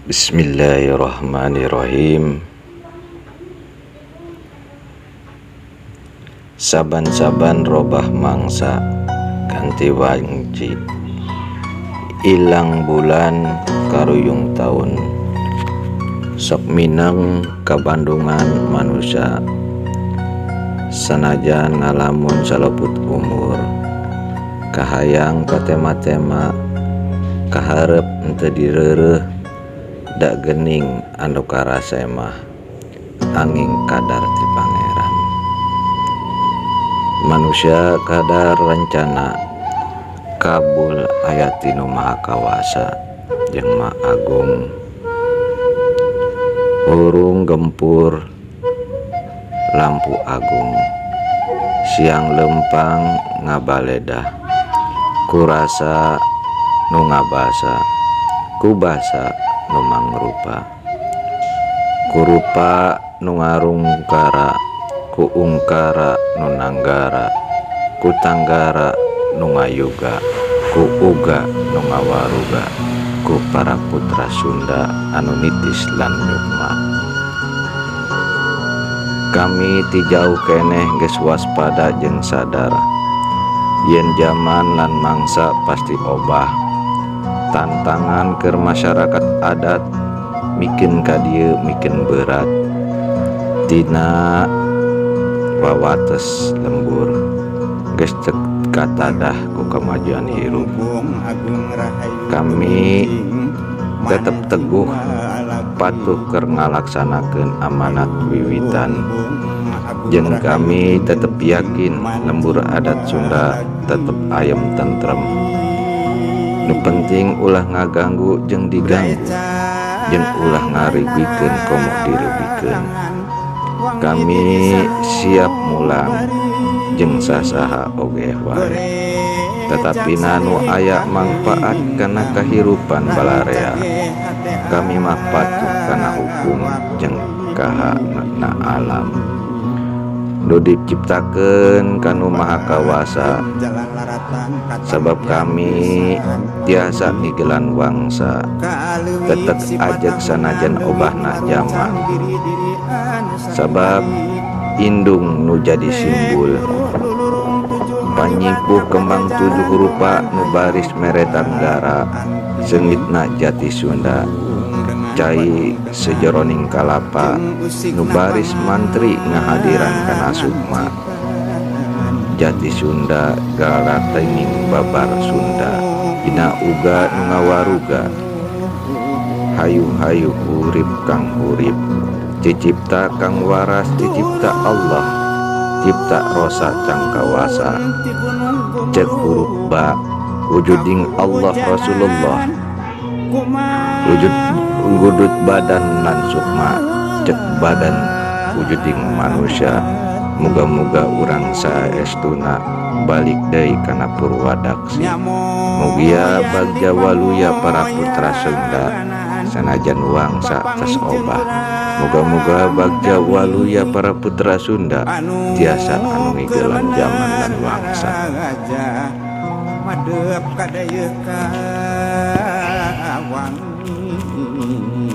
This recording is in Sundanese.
Bismillahirrahmanirrahim. Saban-saban robah mangsa ganti wanci, ilang bulan karuyung taun, sok mineng kabandungan manusia, sanajan ngalamun saluput umur, kahayang patema-tema, kaharep henteu direureuh, da gening anu karasa mah anging kadar ti Pangeran. Manusia kadar rencana kabul aya ti Nu Maha Kawasa jeung Maha Agung. Hurung gempur lampu agung, siang lempang ngabaledah, kurasa nu ngabasa, kubasa nu mangrupa, kurupa nu ngarungkara, ku ungkara nu nanggara, ku tanggara nu ngayuga, ku uga nu ngawaruga, ku para putra Sunda anu nitis lan nyukma. Kami ti jauh keneh geus waspada jeung sadar yen jaman lan mangsa pasti obah. Tantangan keur masyarakat adat mikeun ka dieu mikeun berat tina wawates lembur geus teu katadah ku kamajuan hirup. Kami tetep teguh patuh keur ngalaksanakeun amanat wiwitan, jeung kami tetep yakin lembur adat Sunda tetep ayem tentrem. Nu penting ulah ngaganggu jeung diganggu, jeung ulah ngarugikeun komo dirugikeun. Kami siap mulang jeung sasaha oge wae, tetapi nu aya mangpaat kana kahirupan balarea. Kami mah patuh kana hukum jeung kahana alam nu diciptakeun ka Nu Maha Kawasa, sabab kami tiasa ngigelan wangsa tetek ajeg sanajan obahna jaman, sabab indung nu jadi simbul panyipuh kembang tujuh rupa nu baris mere tanggara seungitna jati Sunda, cai sejeroning kalapa nu baris mantri ngahadiran kana sukma jati Sunda, garatenging babar Sunda dina uga nu ngawaruga. Hayu-hayu hurip kang hurip, cicipta kang waras, cicipta Allah, cipta rosa cangkawasa, cek huruf ba wujuding Allah Rasulullah, wujud ngudut badan lan sukma, cek badan wujuding manusia. Muga-muga urang saestuna balik deui kana purwadaksi. Mugia bagja waluya para putra Sunda sanajan wangsa tos obah. Muga-muga bagja waluya para putra Sunda tiasa anu ngigelan jaman lan wangsa. Madep kadaya ka wangi.